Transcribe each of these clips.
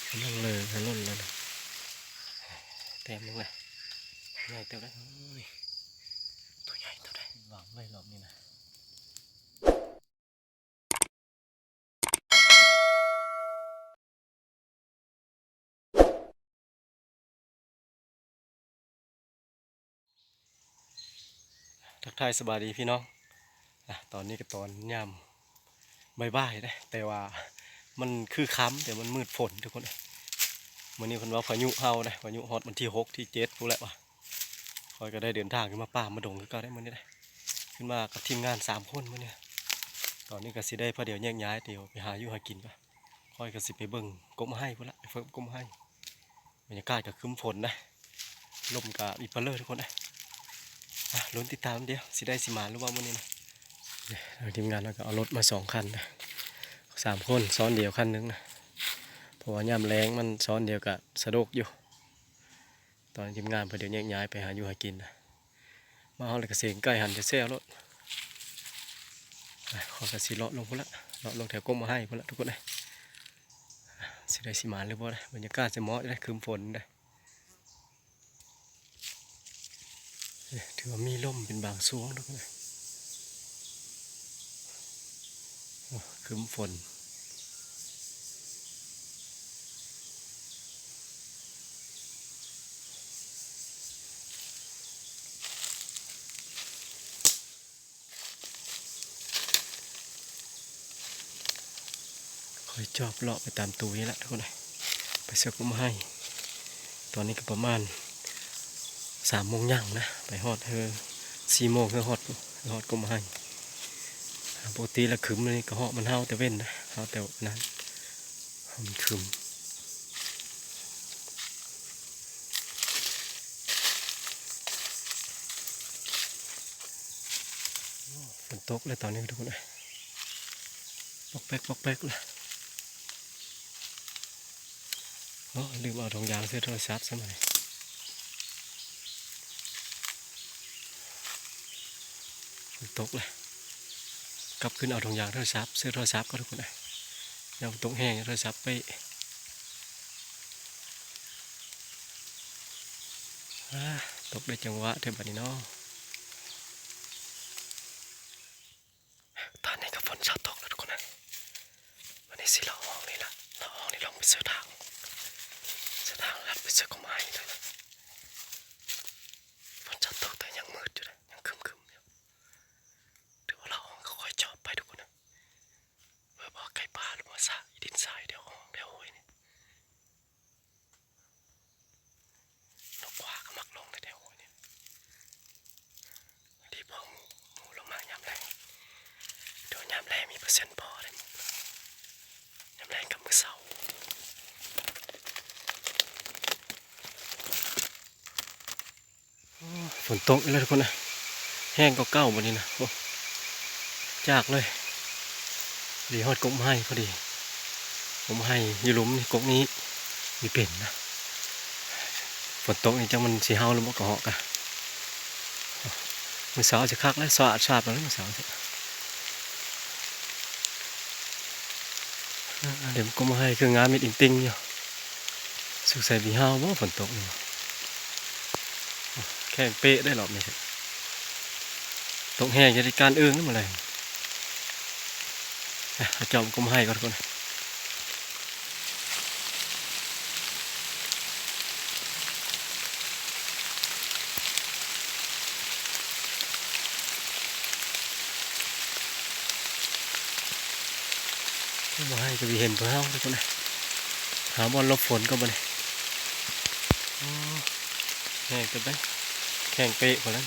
ກຳລັງເລີຖະໜົນແລ້ວນະ ແຕ້ມໜຶ່ງນະ ໃຫຍ່ເຕີບເດ້. ໂອ້ຍ ຕົວໃຫຍ່ເຕີບເດ້ ຫວັງເລີຍລອບນີ້ນະ. ທັກທາຍສະບາຍດີພີ່ນ້ອງ. ອ່າ ຕອນນີ້ກໍຕອນຍາມບ່າຍໆເດ້ ແຕ່ວ່າມັນຄືຄ່ຳ ແຕ່ມັນມືດຝົນທຸກຄົນເອີຍ. ມື້ນີ້ເພິ່ນວ່າພາຍຸເຮົາເດ້ ພາຍຸຮອດວັນທີຫົກ ທີເຈັດພຸ້ນແຫຼະວ່າ. ຂ້ອຍກໍໄດ້ເດີນທາງຂຶ້ນມາປ່າມາດົງຄືເກົ່າເດ້ມື້ນີ້ເດ້ ຂຶ້ນມາກັບທີມງານສາມຄົນມື້ນີ້. ຕອນນີ້ກໍຊິໄດ້ພາດຽວແຍກຍ້າຍ ດຽວໄປຫາຢູ່ຫາກິນກ່ອນ. ຂ້ອຍກໍຊິໄປເບິ່ງກົກໝາກໄຮພຸ້ນລະ ໄປເບິ່ງກົກໝາກໄຮ. ບັນຍາກາດກໍຄຶ້ມຝົນນະ ລົມກໍອີ່ປະເລີທຸກຄົນເອີຍ. ອ່ະ ລຸ້ນຕິດຕາມ ດຽວຊິໄດ້ຊິມານຫຼືບໍ່ມື້ນີ້ນະ. ທາງທີມງານເຮົາກໍເອົາລົດມາສອງຄັນນະ ສາມຄົນຊ້ອນດຽວຄັນໜຶ່ງນະ ເພາະວ່າຍາມແລງມັນຊ້ອນດຽວກໍສະດວກຢູ່. ຕອນນີ້ທີມງານເພິ່ນໄດ້ແຍກຍ້າຍໄປຫາຢູ່ຫາກິນນະ. ມາຮອດແລ້ວກໍເສັງໄກ່ຫັ້ນແຊວໆໂລດ. ຂ້ອຍກໍຊິເລາະລົງພຸ້ນລະ ເລາະລົງແຖວກົກໝາກໄຮພຸ້ນລະທຸກຄົນເອີຍ. ຊິໄດ້ຊິມານຫຼືບໍ່ນະ ບັນຍາກາດຊິເໝາະເດ້ ຄຶ້ມຝົນເດ້. ຖືວ່າມີລົມເປັນບາງຊ່ວງເນາະ ໂອ້ ຄຶ້ມຝົນ. ຂ້ອຍຈອບເລາະໄປຕາມຕູນີ້ແຫຼະທຸກຄົນເອີຍ ໄປເຊື່ອກົກໝາກໄຮ. ຕອນນີ້ກໍປະມານສາມໂມງຫຍັງນະ ໄປຮອດເຮີ ສີ່ໂມງເຮີຮອດ ເຮີຮອດກົກໝາກໄຮ. ປົກກະຕິລະຄຶ້ມນີ້ກໍເຫາະມັນເຫົ່າແຕ່ເວັນນະ ເຫົ່າແຕ່ນັ້ນ ມັນຄຶ້ມ. ຝົນຕົກແລ້ວຕອນນີ້ທຸກຄົນເອີຍ ປອກແປກ ປອກແປກລະ. ໂອ້ ລືມເອົາຖົງຢາງໃສ່ໂທລະສັບຊະມື້ນີ້. ຝົນຕົກແລ້ວ ກັບຂຶ້ນເອົາຖົງຢາງໂທລະສັບ ໃສ່ໂທລະສັບກ່ອນທຸກຄົນເອີຍ. ຍາມຝົນຕົກແຮງໂທລະສັບເປະ. ອາ ຕົກໄດ້ຈັງຫວະແທ້ບາດນີ້ເນາະ. ຕອນນີ້ກໍຝົນເຊົາຕົກແລ້ວທຸກຄົນເອີຍ. ວັນນີ້ຊິເລາະຮ່ອງນີ້ລະ ເລາະຮ່ອງນີ້ລົງໄປເຊື່ອທາງ ເຊື່ອທາງລັດໄປເຊື່ອກົກໝາກໄຮເລີຍ. ຝົນເຊົາຕົກແຕ່ຍັງມືດຢູ່ເດ້ ຍັງຄຶ້ມໆຢູ່. ຖືວ່າເລາະຮ່ອງຄ່ອຍໆຈອບໄປທຸກຄົນເອີຍ. ເພື່ອບໍ່ໃກ້ປ່າລົງມາສະ ດິນຊາຍແຖວຮ່ອງແຖວຫ້ວຍນີ້. ນົກກວາກໍມັກລົງແຖວໆນີ້ ດີພວກໝູ ໝູລົງມາຍາມແລງ. ແຕ່ວ່າຍາມແລງມີເປີເຊັນພໍເດ້ ຍາມແລງກັບມື້ເຊົ້າ. ໂອ້ ຝົນຕົກອີກແລ້ວທຸກຄົນເອີຍ ແຮງກວ່າເກົ່າບັດນີ້ນະ. ໂອ້ ຈາກເລີຍ ພໍດີຮອດກົກໝາກໄຮພໍດີ. ກົກໝາກໄຮຢູ່ລຸ່ມນີ້ ກົກນີ້ມີເປັນນະ. ຝົນຕົກນີ້ຈັກມັນຊິເຫົ່າຫຼືບໍ່ ກະເຫາະກະ. ມື້ເຊົ້າຊິຄັກແລ້ວ ສະອາດຊາບແລ້ວມື້ເຊົ້າ. ເດັມກົກໝາກໄຮຄືງາມມິດອິງຕິງຢູ່. ສົງໄສຊິເຫົ່າບໍ່ ຝົນຕົກນີ້ ແຂງເປະໄດ້ລອບນີ້. ຕົກແຮງຈະໄດ້ການອຶ່ງມື້ແລງ. ອ່ະ ເອົາຈອບກົກໝາກໄຮກ່ອນທຸກຄົນ. ບໍ່ໃຫ້ກໍຊິເຫັນພວກເຮົາທຸກຄົນເອີຍ. ຫາບ່ອນຫຼົບຝົນກ່ອນບັດນີ້. ໂອ້ ແຮງເກີນໄປ ແຂງເປະພຸ້ນແຫຼະ.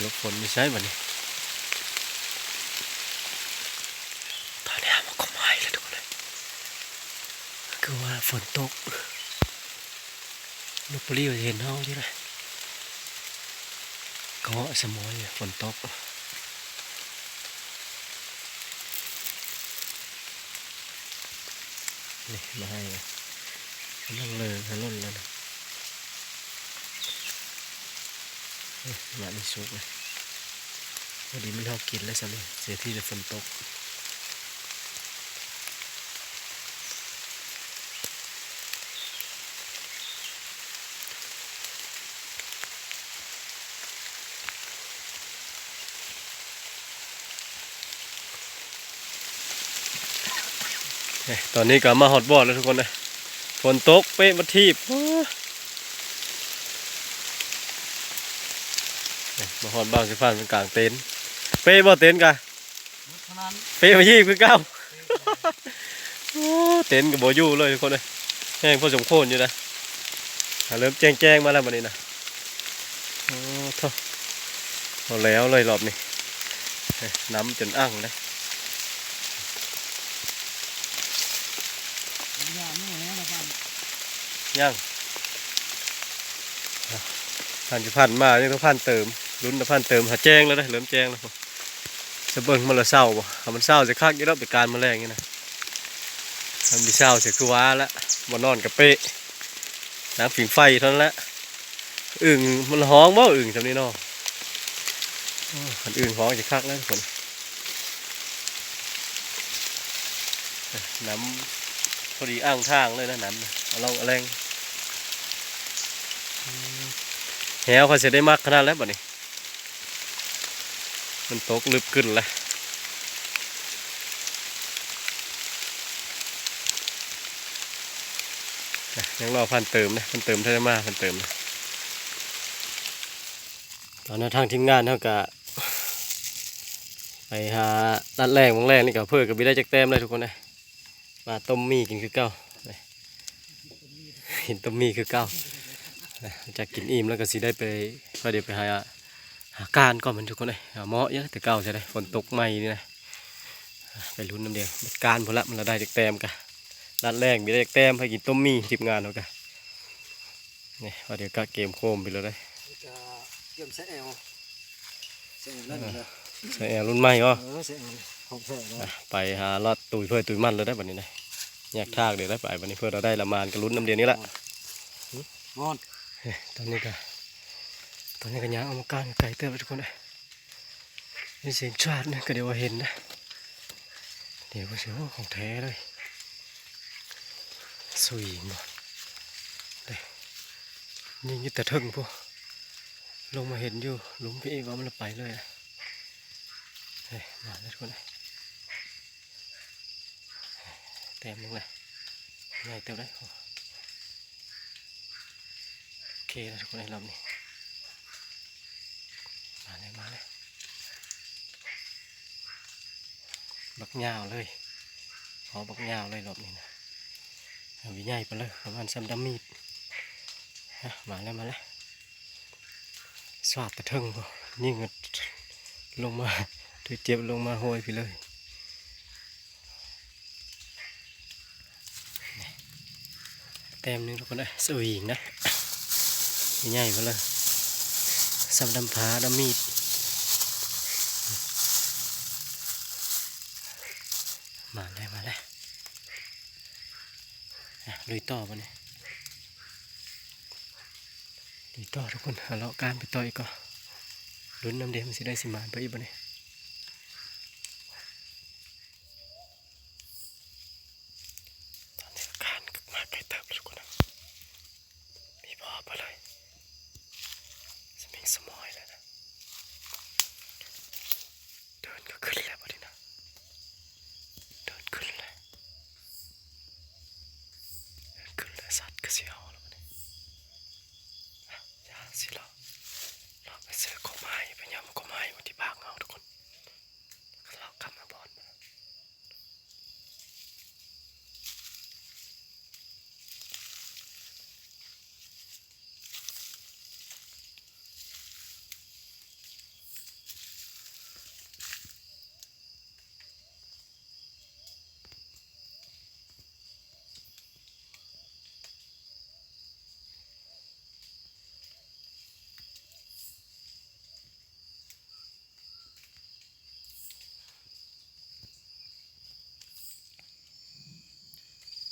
ຫຼົບຝົນຢູ່ໃສບັດນີ້? ຕອນນີ້ເຮົາມາກົກໝາກໄຮແລ້ວທຸກຄົນເອີຍ. ຄືວ່າຝົນຕົກ. ນົກປະລິວຊິເຫັນເຮົາຢູ່ເດ້. ກະເຫາະສະໝອຍຢູ່ ຝົນຕົກ. ນີ້ ມາໃຫ້ນະ ກຳລັງເລີຖະໜົນແລ້ວນະ. ນີ້ ບາດນີ້ສຸກແລ້ວ. ພໍດີມັນເຮົາກິນແລ້ວຊະນີ້ ເສຍທີແຕ່ຝົນຕົກ. ເອີ ຕອນນີ້ກໍມາຮອດບ່ອນແລ້ວທຸກຄົນເອີຍ ຝົນຕົກເປະມາຖີບ. ໂອ້ ເອີ ມາຮອດບ່ອນຊິຜ່ານເປັນກາງເຕັນ ເປະບໍ່ເຕັນກະ ເປັນມາຊີບຄືເກົ່າ. ໂອ້ ເຕັນກໍບໍ່ຢູ່ເລີຍທຸກຄົນເອີຍ ແຮງພໍສົມຄວນຢູ່ນະ. ອ່າ ເລີ່ມແຈ້ງໆມາແລ້ວບັດນີ້ນະ. ໂອ້ໂທ້ ບໍ່ແລ້ວເລີຍລອບນີ້ ເອີ ນ້ຳຈົນອັ່ງເດ້. ຍັງ ທ່ານຊິຜ່ານມາ ຍັງຕ້ອງຜ່ານເຕີມ ລຸ້ນນະ ຜ່ານເຕີມ ຫາແຈ້ງແລ້ວເດ້ ເລີ່ມແຈ້ງແລ້ວ. ຈະເບິ່ງມັນລະເຊົ້າບໍ່ ຖ້າມັນເຊົ້າຊິຄັກຢູ່ດອກ ໄປການມື້ແລງນີ້ນະ. ມັນມີເຊົ້າຊິຄືວ່າລະ ບໍ່ນອນກະເປະ ນາງຜິງໄຟເທົ່ານັ້ນແຫຼະ. ອຶ່ງມັນຮ້ອງບໍ່ ອຶ່ງຊ່ຳນີ້ເນາະ. ໂອ້ ຄັນອຶ່ງຮ້ອງຊິຄັກແລ້ວທຸກຄົນ ນ້ຳພໍດີອ່າງທາງເລີຍນະ ນ້ຳອະລ່ອງອະແລ່ງ. ແຮວຂ້ອຍຊິໄດ້ມັກຂະໜາດແລ້ວບັດນີ້ ມັນຕົກລຶບຂຶ້ນແລ້ວ. ຍັງລໍຜ່ານເຕີມເດ້ ຜ່ານເຕີມ ຖ້າໄດ້ມາຜ່ານເຕີມ. ຕອນນີ້ທາງທີມງານເຮົາກະໄປຫາລັດແລ່ງ ວາງແລ່ງນີ້ກະເພີ້ກະບໍ່ໄດ້ຈັກແຕ້ມເລີຍທຸກຄົນເອີຍ. ມາຕົ້ມໝີ່ກິນຄືເກົ່າ ກິນຕົ້ມໝີ່ຄືເກົ່າ. ຈາກກິນອີ່ມແລ້ວກໍຊິໄດ້ໄປ ຂ້ອຍໄດ້ໄປຫາ ຫາການກ່ອນ ທຸກຄົນເອີຍ. ເໝາະຢູ່ແຕ່ເກົ່າຊະເດ້ ຝົນຕົກໃໝ່ນີ້ນະ. ໄປລຸ້ນນຳເດ ເບິດການພຸ້ນລະ ມັນລະໄດ້ຈັກແຕ້ມກະ ລັດແລ່ງມີໄດ້ຈັກແຕ້ມ ໃຫ້ກິນຕົ້ມໝີ່ ທີມງານເຮົາກະ. ນີ້ ວ່າດຽວກະເກມໂຄມໄປເລີຍເດ້ ກະກຽມໃສ່ແອວ ໃສ່ແອວນັ້ນເດີ ໃສ່ແອວລຸ້ນໃໝ່ບໍ? ເອີ ໃສ່ແອວຂອງແທ້ເນາະ. ອ່ະ ໄປຫາລອດຕຸຍເຜີຍຕຸຍມັນເລີຍເດ້ບັດນີ້ເດ້. ແຍກທາງເດີໄດ້ໄປບັດນີ້ ເພື່ອເຮົາໄດ້ລະມານກະລຸ້ນນຳດຽວນີ້ລະ. ຮອດ ເອີ ຕອນນີ້ກະ ຕອນນີ້ກະຍ່າງອອກມາກາງໄກເຕີບແລ້ວທຸກຄົນເອີຍ. ມີສຽງຊາດນະ ກະດຽວວ່າເຫັນນະ ດຽວວ່າຊິ ໂອ້ ຂອງແທ້ເລີຍ. ສະຫວີງບໍ່ ເດ້ ຍິງຢູ່ແຕ່ເທິງພຸ້ນ ລົງມາເຫັນຢູ່ລຸ່ມພີ້ອີກ ວ່າມັນລະໄປເລີຍ. ເອີ ມາແລ້ວທຸກຄົນເອີຍ. ແຕ້ມໜຶ່ງແລ້ວ ໃຫຍ່ເຕີບເດ້. ໂອເຄແລ້ວທຸກຄົນເອີຍ ລອບນີ້ ມາແລ້ວ ມາແລ້ວ ບັກຍາວເລີຍ ພໍບັກຍາວເລີຍລອບນີ້ນະ. ເອົາໃຫຍ່ໄປເລີຍ ປະມານສ່ຳດຳມີດ. ຮະ ມາແລ້ວ ມາແລ້ວ. ສາດຕະເທິງພຸ້ນ ຍິງລົງມາ ຖືເຈັບລົງມາໂຫຍພີ້ເລີຍ. ແຕ້ມໜຶ່ງທຸກຄົນເອີຍ ສະຫວີງນະ ໃຫຍ່ພຸ້ນເລີຍ ສ່ຳດຳພ້າດຳມີດ. ມາແລ້ວ ມາແລ້ວ. ອ່ະ ລຸຍຕໍ່ບັດນີ້ ລຸຍຕໍ່ທຸກຄົນ ຫາເລາະການໄປຕໍ່ອີກກ່ອນ. ລຸ້ນນຳເດ້ ມັນຊິໄດ້ຊິມານໄປອີກບໍ່ນີ້. ຕອນນີ້ການມາໄກເຕີບແລ້ວທຸກຄົນນະ ມີພໍບໍ່ເລີຍ ສະມິງສະມອຍແລ້ວນະ. ເດີນກໍຂຶ້ນແລ້ວບັດນີ້ນະ ເດີນຂຶ້ນແລ້ວ ເດີນຂຶ້ນແລ້ວ ສັດກໍຊິເຫົ່າແລ້ວບັດນີ້. ຢ່າຊິເລາະ ເລາະໄປຊື້ກົບໄມ້ ໄປຫຍ້ຳກົບໄມ້ຢູ່ທີ່ປາກເຫງົາທຸກຄົນ ເລາະກັບມາບ່ອນ.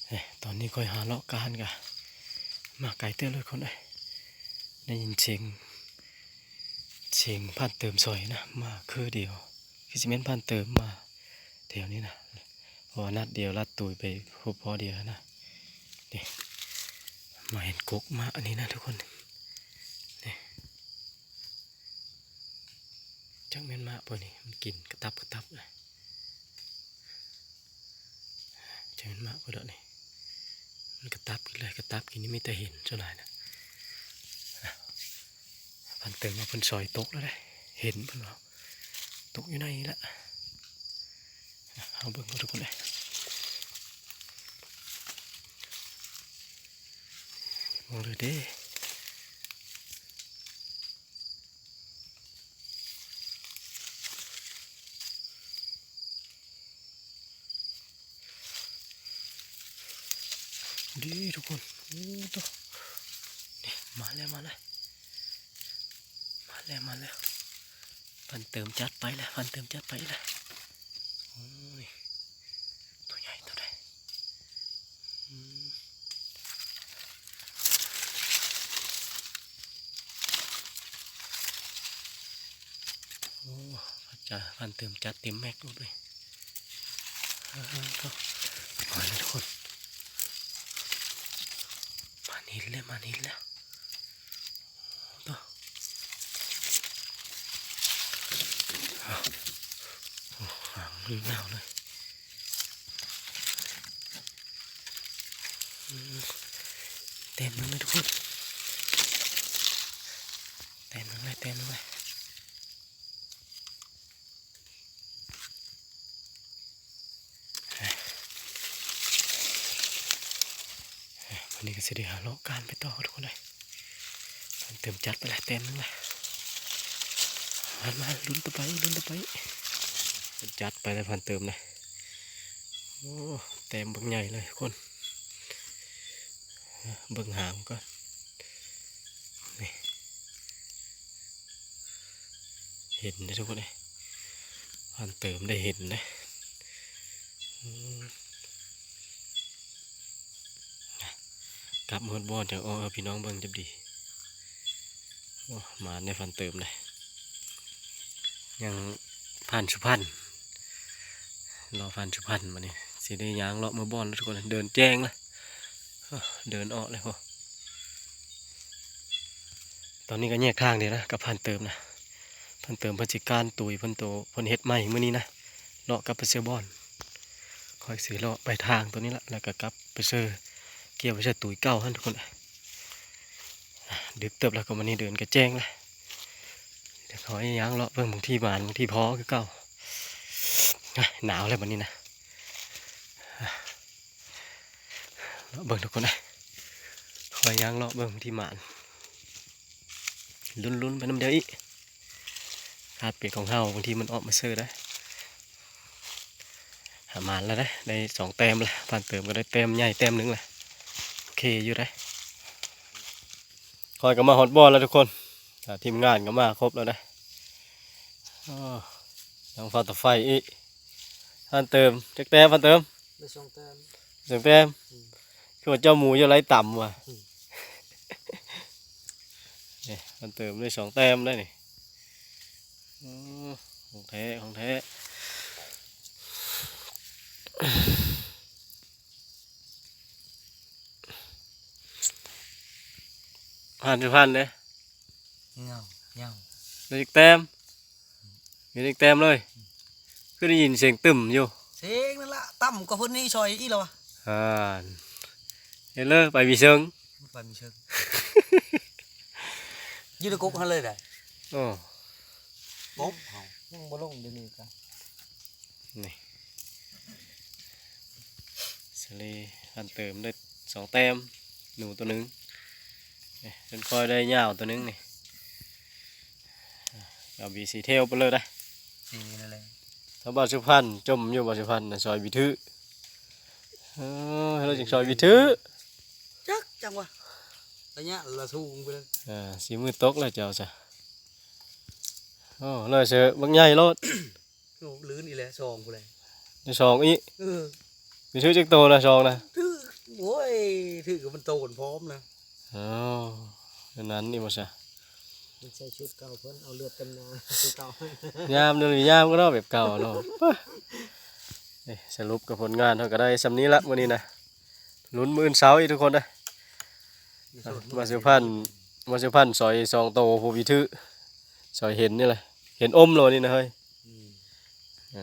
ເອີ ຕອນນີ້ຂ້ອຍຫາເລາະການກະມາໄກເຕີບເລີຍຄົນເອີຍ ໄດ້ຍິນສຽງ ສຽງຜ່ານເຕີມສອຍນະ ມາຄືດຽວ ຄືຊິແມ່ນຜ່ານເຕີມມາແຖວນີ້ນະ ເພາະວ່ານັດດຽວລັດຕູຍໄປພົບພໍດຽວນະ. ນີ້ ມາເຫັນກົກມາອັນນີ້ນະທຸກຄົນ ນີ້ ຈັກແມ່ນມາບໍ່ນີ້ ມັນກິນກະຕັບກະຕັບນະ ຈະ ມັນມາພຸ້ນດອກນີ້ ມັນກະຕັບກິນເລີຍ ກະຕັບກິນນີ້ມີແຕ່ເຫັນສ່ວນຫຼາຍນະ. ພັນເຕີມວ່າເພິ່ນຊອຍຕົກແລ້ວເດ້ ເຫັນເພິ່ນວ່າຕົກຢູ່ໃນນີ້ລະ. ເຮົາເບິ່ງເດີທຸກຄົນເອີຍ ເບິ່ງເລີຍເດ້. ເດ້ທຸກຄົນ ໂອ້ໂຕ ນີ້ ມາແລ້ວ ມາແລ້ວ ມາແລ້ວ ມາແລ້ວ. ພັນເຕີມຈັດໄປແລ້ວ ພັນເຕີມຈັດໄປແລ້ວ. ໂອ້ຍ ໂຕໃຫຍ່ໂຕໃດ ອືມ ໂອ້ ພັນເຕີມຈັດເຕັມແມັກໂລດເລີຍ. ເອີ ໂຕ ມາແລ້ວທຸກຄົນ ມາເຫັນແລ້ວ ມາເຫັນແລ້ວ. ໂຕ ໂອ້ ຫາງຍາວເລີຍ ອືມ ແຕ້ມໜຶ່ງເລີຍທຸກຄົນ ແຕ້ມໜຶ່ງເລີຍ ແຕ້ມໜຶ່ງເລີຍ. ບາດນີ້ກະຊິໄດ້ຫາເລາະການໄປຕໍ່ທຸກຄົນເອີຍ. ພັນເຕີມຈັດໄປລະແຕ້ມໜຶ່ງລະ ມາ ມາ ລຸ້ນຕໍ່ໄປ ລຸ້ນຕໍ່ໄປ. ຈັດໄປລະພັນເຕີມນະ ໂອ້ ແຕ້ມບັກໃຫຍ່ເລີຍທຸກຄົນ. ເບິ່ງຫາງກ່ອນ ນີ້ ເຫັນເດ້ທຸກຄົນເອີຍ ພັນເຕີມໄດ້ເຫັນເດ້. ອືມ ກັບຮອດບ່ອນຈັ່ງອອກໃຫ້ພີ່ນ້ອງເບິ່ງຈັບດີ. ໂອ້ ມານເດ້ ພັນເຕີມເດ້ ຍັງຜ່ານສຸພັນ ເລາະຜ່ານສຸພັນ ບາດນີ້ຊິໄດ້ຍ່າງເລາະເມືອບ່ອນແລ້ວທຸກຄົນ ເດີນແຈ້ງລະ ເດີນອອກແລ້ວ. ຕອນນີ້ກະແຍກທາງເດ້ນະ ກັບພັນເຕີມນະ ພັນເຕີມເພິ່ນຊິການຕຸຍເພິ່ນໂຕ ເພິ່ນເຮັດໃໝ່ມື້ນີ້ນະ ເລາະກັບໄປເຊື່ອບ່ອນ. ຂ້ອຍຊິເລາະໄປທາງໂຕນີ້ລະ ແລ້ວກະກັບໄປເຊື່ອ ກ່ຽວໄປເຊື່ອຕຸຍເກົ່າຫັ້ນທຸກຄົນ. ດຶກເຕີບແລ້ວ ກະມື້ນີ້ເດີນກະແຈ້ງລະ ດຽວຂ້ອຍຍ່າງເລາະເບິ່ງ ບາງທີໝານ ບາງທີພໍຄືເກົ່າ. ໜາວແລ້ວບາດນີ້ນະ ເລາະເບິ່ງທຸກຄົນເອີຍ ຂ້ອຍຍ່າງເລາະເບິ່ງ ບາງທີໝານ ລຸ້ນໆໄປນຳດຽວອີກ. ຄາດເປັນຂອງເຮົາ ບາງທີມັນອອກມາເຊີໄດ໋. ຫາໝານແລ້ວເດ້ ໄດ້ສອງແຕ້ມລະ ພັນເຕີມກະໄດ້ແຕ້ມໃຫຍ່ແຕ້ມໜຶ່ງລະ ໂອເຄຢູ່ໄດ໋. ຂ້ອຍກະມາຮອດບ່ອນແລ້ວທຸກຄົນ ທີມງານກະມາຄົບແລ້ວເດ້. ໂອ້ ຍັງຟ້າວແຕ່ໄຟອີກ. ພັນເຕີມຈັກແຕ້ມ ພັນເຕີມ? ໄດ້ສອງແຕ້ມ ສອງແຕ້ມ. ອືມ ຄືວ່າເຈົ້າໝູຢູ່ໄຫຼຕຳວ່າ. ອືມ ນີ້ ພັນເຕີມໄດ້ສອງແຕ້ມໄດ໋ນີ້. ໂອ້ ຂອງແທ້ ຂອງແທ້. ພັນ ພັນເດ້ ຍັງ ຍັງ ໄດ້ຈັກແຕ້ມ? ມີແຕ່ແຕ້ມເລີຍ. ອືມ ຄືໄດ້ຍິນສຽງຕຶ້ມຢູ່. ສຽງນັ້ນລະ ຕ່ຳກວ່າເພິ່ນນີ້ຊ່ອຍອີກແລ້ວວະ. ອ່າ ເຫັນເລີຍ ໄປມີເຊີງ ໄປມີເຊີງ ຢູ່ໃນກົກຫັ້ນເລີຍໄດ໋. ໂອ້ ກົກເຮົາຍັງບໍ່ລົງດຽວນີ້ກະ ນີ້ ສາລີ ພັນເຕີມໄດ້ສອງແຕ້ມ ໜູໂຕໜຶ່ງ. ນີ້ ເປັນຂ້ອຍໄດ້ຍາວໂຕໜຶ່ງນີ້. ເອົາບີຊີເທວໄປເລີຍໄດ໋. ນີ້ນັ້ນແຫຼະ ຖ້າບ່າວສຸພັນຈົ່ມຢູ່ ບ່າວສຸພັນນະ ຊອຍບີຖື. ເອີ ເຮົາຈຶ່ງຊອຍບີຖື. ຈັກ ຈັ່ງວະ ໄລຍະລະສູງໄປເລີຍ. ອ່າ ສີມືຕົກແລ້ວເຈົ້າຊະ. ໂອ້ ເລີຍເຊີບັກໃຫຍ່ໂລດ. ໂອ້ ລື່ນອີກແລ້ວ ສອງພຸ້ນແຫຼະ ໄດ້ສອງອີກ. ເອີ ມີຖືຈັກໂຕນະ ສອງນະ? ຖື ໂອ້ຍ ຖືກະມັນໂຕນພ້ອມນະ. ອໍ ແນວນັ້ນນີ້ບໍ່ຊະ ມັນໃສ່ຊຸດເກົ່າເພິ່ນ ເອົາເລືອດເຕັມໜ້າຄືເກົ່າ. ຍາມເດີ ຍາມກະເນາະ ແບບເກົ່າເນາະ. ເອີ ສະຫຼຸບກະຜົນງານເຮົາກະໄດ້ຊ່ຳນີ້ລະມື້ນີ້ນະ. ລຸ້ນມື້ອື່ນເຊົ້າອີກທຸກຄົນເດີ. ມາສຸພັນ ມາສຸພັນຊອຍສອງໂຕຜູ້ວິຖື ຊອຍເຫັນນີ້ແຫຼະ ເຫັນອົມແລ້ວນີ້ນະເຮີ້ຍ. ອືມ ເອີ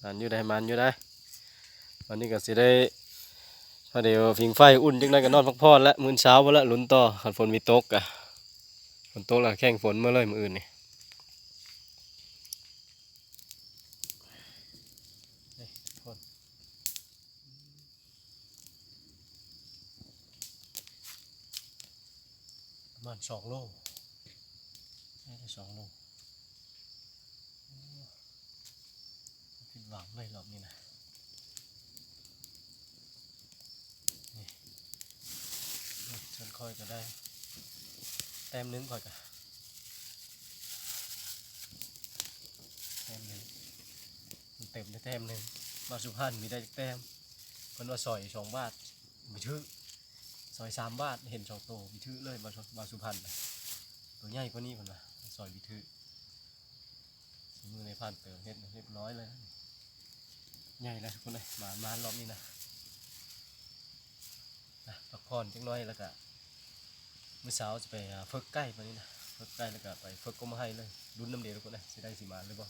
ເອີ ໝານຢູ່ໄດ໋ ໝານຢູ່ໄດ໋. ວັນນີ້ກໍຊິໄດ້ ພໍດຽວຜິງໄຟອຸ່ນຈັກໜ້ອຍກໍນອນພັກຜ່ອນລະ ມື້ເຊົ້າພຸ້ນລະ ລຸ້ນຕໍ່. ຄັນຝົນມີຕົກກະ ຝົນຕົກລະແຂ່ງຝົນເມືອເລີຍມື້ອື່ນນີ້. ປະມານສອງໂລ ໄດ້ສອງໂລ. ຜິດຫວັງເລີຍລອບນີ້ນະ. ນີ້ ສ່ວນຂ້ອຍກໍໄດ້ແຕ້ມໜຶ່ງ ຂ້ອຍກໍແຕ້ມໜຶ່ງ ມັນເຕັມໄດ້ແຕ້ມໜຶ່ງ. ມາສຸພັນມີໄດ້ຈັກແຕ້ມ? ເພິ່ນວ່າຊອຍສອງບາດ ບໍ່ຖືກ, ຊອຍສາມບາດ ເຫັນສອງໂຕ ບໍ່ຖືກເລີຍ. ມາສຸ ມາສຸພັນ ໂຕໃຫຍ່ກວ່ານີ້ ເພິ່ນວ່າຊອຍບໍ່ຖືກ. ຊິມື້ໃນຜ່ານເຕີມເຮັດຮຽບຮ້ອຍແລ້ວ ໃຫຍ່ແລ້ວທຸກຄົນເອີຍ. ມາ ມາຮອບນີ້ນະ ນະ ພັກຜ່ອນຈັກໜ້ອຍ ແລ້ວກະມື້ເຊົ້າຈະໄປຫາເຝິກໄກ່ບາດນີ້ນະ. ເຝິກໄກ່ແລ້ວກະໄປເຝິກກົກມະໄຮເລີຍ. ລຸ້ນນຳເດ້ທຸກຄົນເອີຍ ຊິໄດ້ຊິມານຫຼືບໍ່.